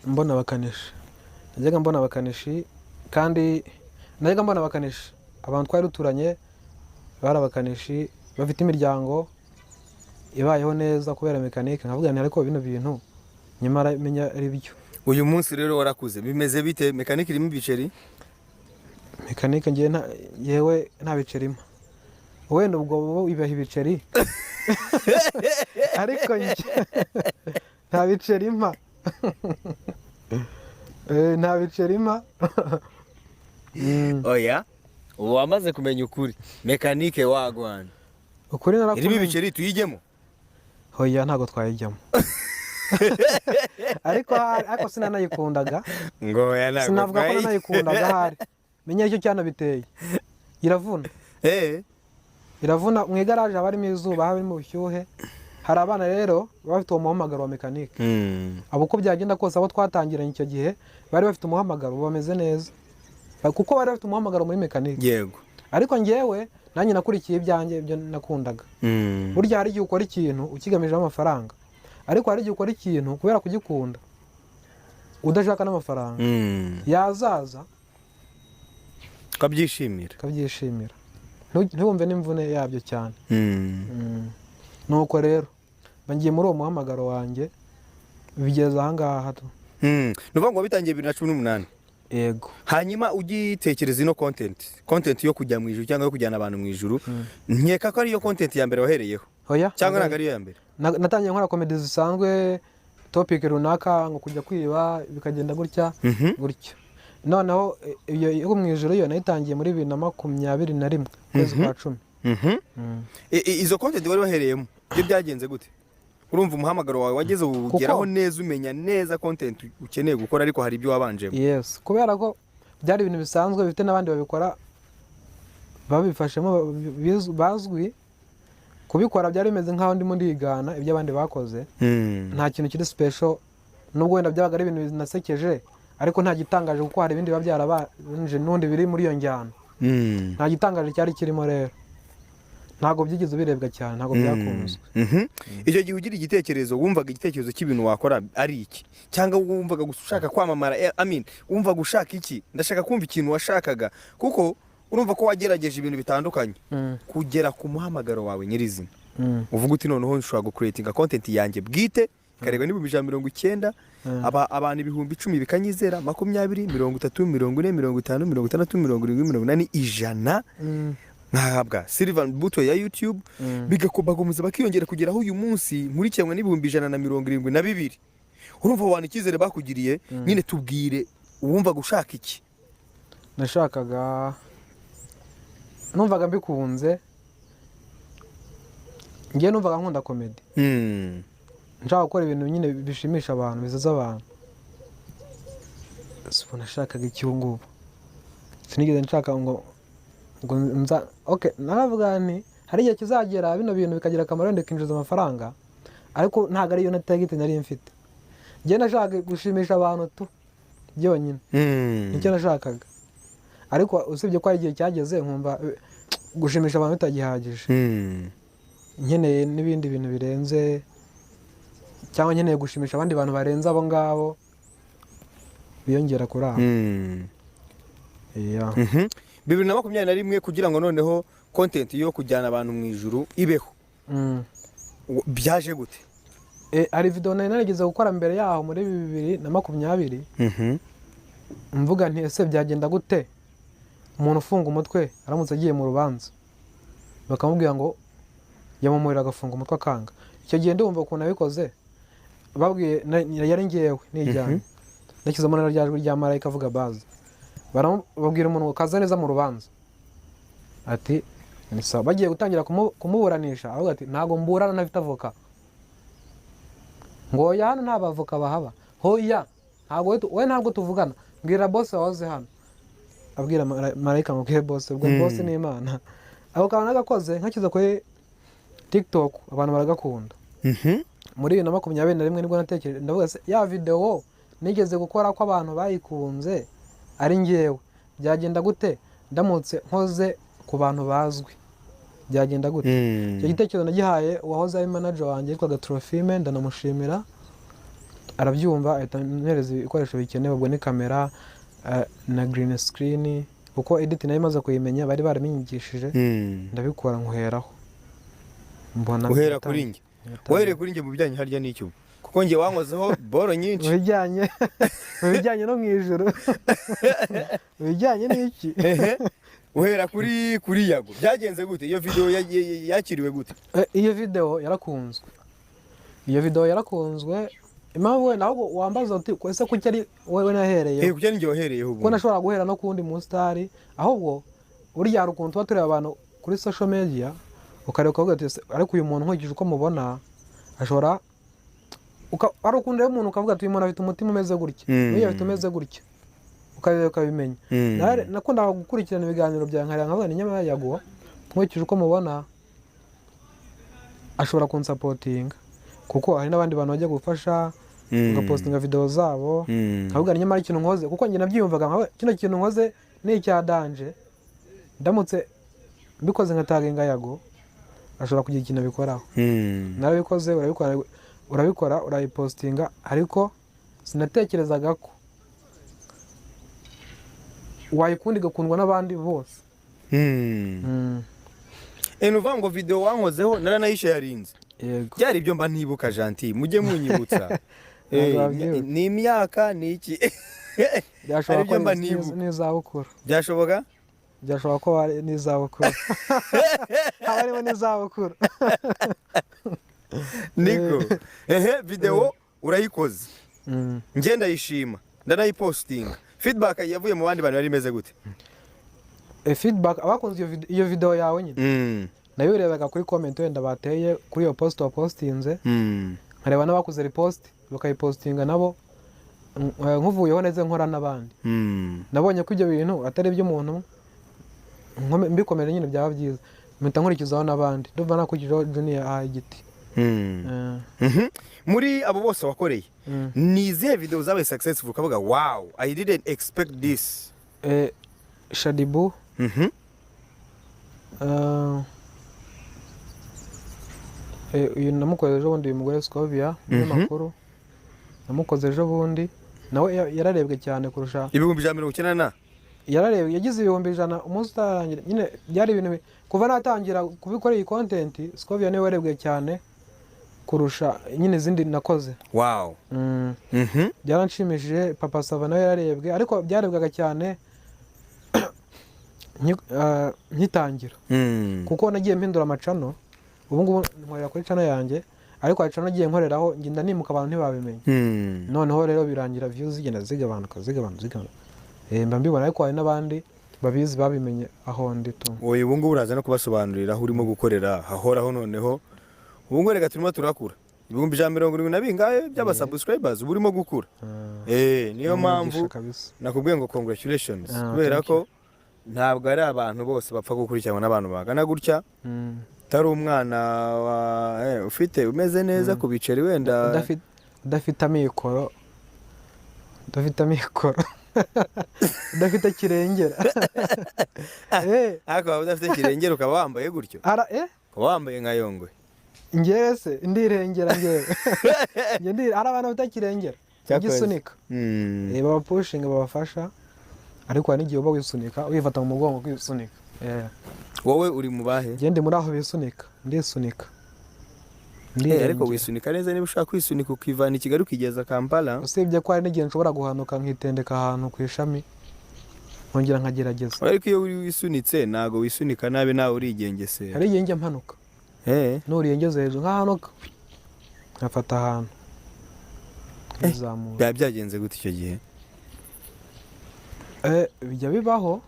Mbona abakanishi, najyaga mbona abakanishi, kandi najyaga mbona abakanishi, abantu twari duturanye bari abakanishi bafite imiryango ibayeho neza kubera mekanike. Nkavuga nti: "Ariko bino bintu nyamara menya ari byo." Uyu munsi rero warakuze, bimeze bite? Mekanike irimo ibiceri? Mekanike ngewe nta, yewe, nta biceri impa. Wenda ubwo bo ibaha ibiceri, ariko njye nta biceri impa. Nta biceri impa. Oya, ubu wamaze kumenya ukuri, mekanike wagwana. Ukuri Irimo narakumenye. ibiceri, tuyijyemo? Oya, ntabwo twayijyamo, ariko ariko sinanayikundaga. Ngo oya, ntabwo Sinavuga ko nanayikundaga ahari, menya icyo cyanabiteye, iravuna. Iravuna. Mu igaraje haba harimo izuba, haba harimo ubushyuhe. Hari abana rero baba bafite uwo muhamagaro wa mekanike. Abo uko byagenda kose, abo twatangiranye icyo gihe bari bafite umuhamagaro, ubu bameze neza kuko bari bafite umuhamagaro muri mekanike. Ariko njyewe nanjye nakurikiye ibyanjye, ibyo nakundaga. Burya hari igihe ukora ikintu ukigamijeho amafaranga, ariko hari igihe ukora ikintu kubera kugikunda, udashaka n'amafaranga yazaza. Ukabyishimira. Ukabyishimira, ntiwumve n'imvune yabyo cyane. Nuko rero mba ngiye muri uwo muhamagaro wanjye, bigeze ahangaha tu. Ni ukuvuga ngo wabitangiye 2018? Yego. Hanyuma ugitekereza ino content yo kujya mu ijuru cyangwa yo kujyana abantu mu ijuru, nkeka ko ariyo content ya mbere wahereyeho? Oya. Cyangwa ntabwo ariyo ya mbere? Natangiye nkora comedy zisanzwe, topic runaka, ngo kujya kwiba bikagenda gutya gutya. Noneho iyo yo mu ijuru yo nayitangiye muri 2021, ukwezi kwa 10. Izo content wari wahereyemo ibyo byagenze gute? Urumva umuhamagaro wawe wageze ugeraho neza, umenya neza content ukeneye gukora, ariko hari ibyo wabanjemo. Yes, kubera ko byari ibintu bisanzwe bifite n'abandi babikora babifashemo bazwi kubikora. Byari bimeze nk'aho ndimo ndigana ibyo abandi bakoze. Nta kintu kiri special, nubwo wenda byabaga ari ibintu binasekeje, ariko nta gitangaje kuko hari ibindi biba byarabanje n'ubundi biri muri iyo njyana. Nta gitangaje cyari kirimo rero, ntabwo byigeze birebwa cyane, ntabwo byakunzwe. Icyo gihe ugira igitekerezo, wumvaga igitekerezo cy'ibintu wakora ari iki? Cyangwa wumvaga gusa ushaka kwamamara? I mean, wumvaga ushaka iki? Ndashaka kumva ikintu washakaga, kuko urumva ko wagerageje ibintu bitandukanye kugera ku muhamagaro wawe nyirizina, uvuga uti: "Noneho nshobora gucreatinga content yanjye bwite, ikarebwa n'190,000, abantu 10,000 bikanyizera, 20, 30, 40, 50, 60, 70, 80, 100, nkahabwa silver button ya YouTube, bigakomeza bakiyongera kugera aho uyu munsi nkurikiranwe n'172,000." Urumva abo bantu icyizere bakugiriye nyine. Tubwire, uwumvaga ushaka iki? Nashakaga, numvaga mbikunze, ngewe numvaga nkunda comedy, nshaka gukora ibintu nyine bishimisha abantu, bizaza abantu. Si ubu nashakaga iki? Ubu ngubu sinigeze nshaka ngo nza, okay, naravuga nti hari igihe kizagera bino bintu bikagira akamaro, wenda bikinjiza amafaranga, ariko ntabwo ariyo na target nari mfite. Njye nashaka gushimisha abantu tu byonyine. Nicyo nashakaga, ariko usibye ko hari igihe cyageze nkumva gushimisha abantu bitagihagije, nkeneye n'ibindi bintu birenze, cyangwa nkeneye gushimisha abandi bantu barenze abo ngabo biyongera kuri abo. Yeah. 2021, kugira ngo noneho content yo kujyana abantu mu ijuru ibeho, byaje gute? Hari video nari narigeze gukora mbere yaho muri 2020, mvuga nti: "Ese byagenda gute umuntu ufunga umutwe aramutse agiye mu rubanza, bakamubwira ngo yamumurira, agafunga umutwe akanga?" Icyo gihe ndumva ukuntu nabikoze, babwiye yari ngewe nijyanye, nashyizemo na rya jwi rya marayika avuga baze. Babwira umuntu ngo kaza neza mu rubanza, ati: "Ni sawa." Bagiye gutangira kumuburanisha, aravuga ati: "Ntabwo mburana ntafite avoka." Ngo: "Oya, hano nta bavoka bahaba." "Hoya, ntabwo we ntabwo tuvugana, mbwira boss wahoze hano." Abwira marayika ngo bwire boss, ubwo boss ni Imana. Ako kantu nagakoze nkakiza kuri TikTok, abantu baragakunda. Muri 2021 nibwo natekereje, ndavuga: "Se ya videwo nigeze gukora, ko abantu bayikunze ari ngewe, byagenda gute ndamutse nkoze ku bantu bazwi? Byagenda gute?" Icyo gitekerezo nagihaye uwahoze ari manager wanjye yitwaga Trofime, ndanamushimira. Arabyumva, ahita ampereza ibikoresho bikenewe. Ubwo ni kamera na green screen, kuko edit nayo imaze kuyimenya, bari barabinyigishije. Ndabikora, nkuheraho mbona Uhera kuri njye? Wahereye kuri njye mu bijyanye harya n'icyo, kuko njye wankozeho boro Mu nyinshi. bijyanye no mu ijoro, mu bijyanye n'iki? Ehe. Uhera kuri Yago, byagenze gute? Iyo video yakiriwe gute? Iyo video yarakunzwe, iyo video yarakunzwe. Impamvu wenda ahubwo wambaza uti: "Ese kuki ari wowe nahereye?" Kuki ari njye wahereyeho? Kuko Ubundi nashobora guhera no ku wundi musitari. Ahubwo burya hari ukuntu tuba tureba abantu kuri social media, ukareba ukavuga ati: "Ese, ariko uyu muntu nkurikije uko mubona ashobora hari ukuntu ureba umuntu ukavuga ati: 'Uyu muntu afite umutima umeze gutya, n'uyu afite umeze gutya,' ukareba ukabimenya." Nakundaga gukurikirana ibiganiro byawe, nkareba nkavuga ni nyamara Yago nkurikije uko mubona ashobora kunsapotinga, kuko hari n'abandi bantu bajya gufasha, ugapostinga video zabo, nkavuga ni nyamara ikintu nkoze, kuko njye nabyiyumvaga nkavuga kino kintu nkoze ni icya danger, ndamutse mbikoze nkataginga Yago ashobora kugira ikintu abikoraho. Narabikoze, urabikora, urabikora, urayipostinga, ariko sinatekerezaga ko wayikunda igakundwa n'abandi bose. Ni ukuvuga ngo video wankozeho naranayisharinze? Yego. Byari ibyo mba ntibuka, Gentil, mujye munyibutsa. Ntabwo wabyibuka. Ni imyaka ni iki? Byashoboka Hari ibyo ko mba ntibuka. n'izabukuru. Byashoboka. Byashoboka ko ari n'izabukuru, haba harimo n'izabukuru. Niko, ehe, video urayikoze, njye ndayishima, ndanayipostinga. Feedback yavuye mu bandi bantu yari imeze gute? Feedback abakunze iyo video yawe nyine, nayo urebaga kuri comment wenda bateye kuri iyo post wapostinze, nkareba n'abakoze repost bakayipostinga nabo. Nkuvuyeho neza nkora n'abandi, nabonye ko ibyo bintu atari iby'umuntu umwe, mbikomeje nyine byaba byiza, mpita nkurikizaho n'abandi. Ndumva nakurikijeho Junior aha igiti. Muri abo bose wakoreye, ni izihe video zabaye successful ukavuga: "Wow, I didn't expect this"? Shaddyboo. Uyu namukoze ejo bundi, uyu mugore Scovia, umunyamakuru, namukoze ejo bundi, nawe yararebwe cyane kurusha 190,000 na Yararebwe, yagize 100,000 umunsi utarangira. Nyine byari ibintu kuva natangira kubikora iyi content, Scovia niwe warebwe cyane kurusha nyine izindi nakoze. Byaranshimishije. Papa Sava nawe yararebwe, ariko byarebwaga cyane nkitangira, kuko nagiye mpindura ama channel. Ubu ngubu nkorera kuri channel yanjye, ariko hari channel nagiye nkoreraho, ngenda nimuka abantu ntibabimenya. Noneho rero birangira views zigenda zigabanuka, zigabanuka, zigabanuka. Mba mbibona, ariko hari n'abandi babizi babimenye aho ndi tu. Oya, ubu ngubu uraza no kubasobanurira aho urimo gukorera hahoraho. Noneho ubu ngubu reka turimo turakura 170,000 na bingahe by'aba subscribers, ubu urimo gukura. Niyo Umugisha mpamvu kabisa. nakubwiye ngo congratulations, Ah, kubera thank ko ntabwo ari abantu bose bapfa gukurikiranwa n'abantu bangana gutya, utari umwana wa ufite umeze neza ku biceri wenda. Udafite amikoro, udafite amikoro, udafite kirengera. Ariko waba udafite kirengera ukaba wambaye gutyo, Ara ukaba wambaye nka Yongwe. Njyewe se ndirengera? Njyewe njye hari abantu bafite kirengera. Cyakoze. Igisunika. Babapushinga, babafasha, ariko hari n'igihe uba wisunika, wifata mu mugongo ukisunika. Wowe uri mu bahe? Njye ndi muri aho bisunika, ndisunika. Ariko Ndirengera. wisunika neza niba ushaka kwisunika ukivana i Kigali ukigeza Kampala. Usibye ko hari n'igihe nshobora guhanuka nkitendeka ahantu ku ishami, nkongera nkagerageza. Ariko iyo uri wisunitse ntabwo wisunika nabi, nawe urigengesera. Hari igihe njya mpanuka, nuriye ngeze hejuru nkahanuka, nkafata ahantu nkizamura. Byaba byagenze gute icyo gihe? Bijya bibaho.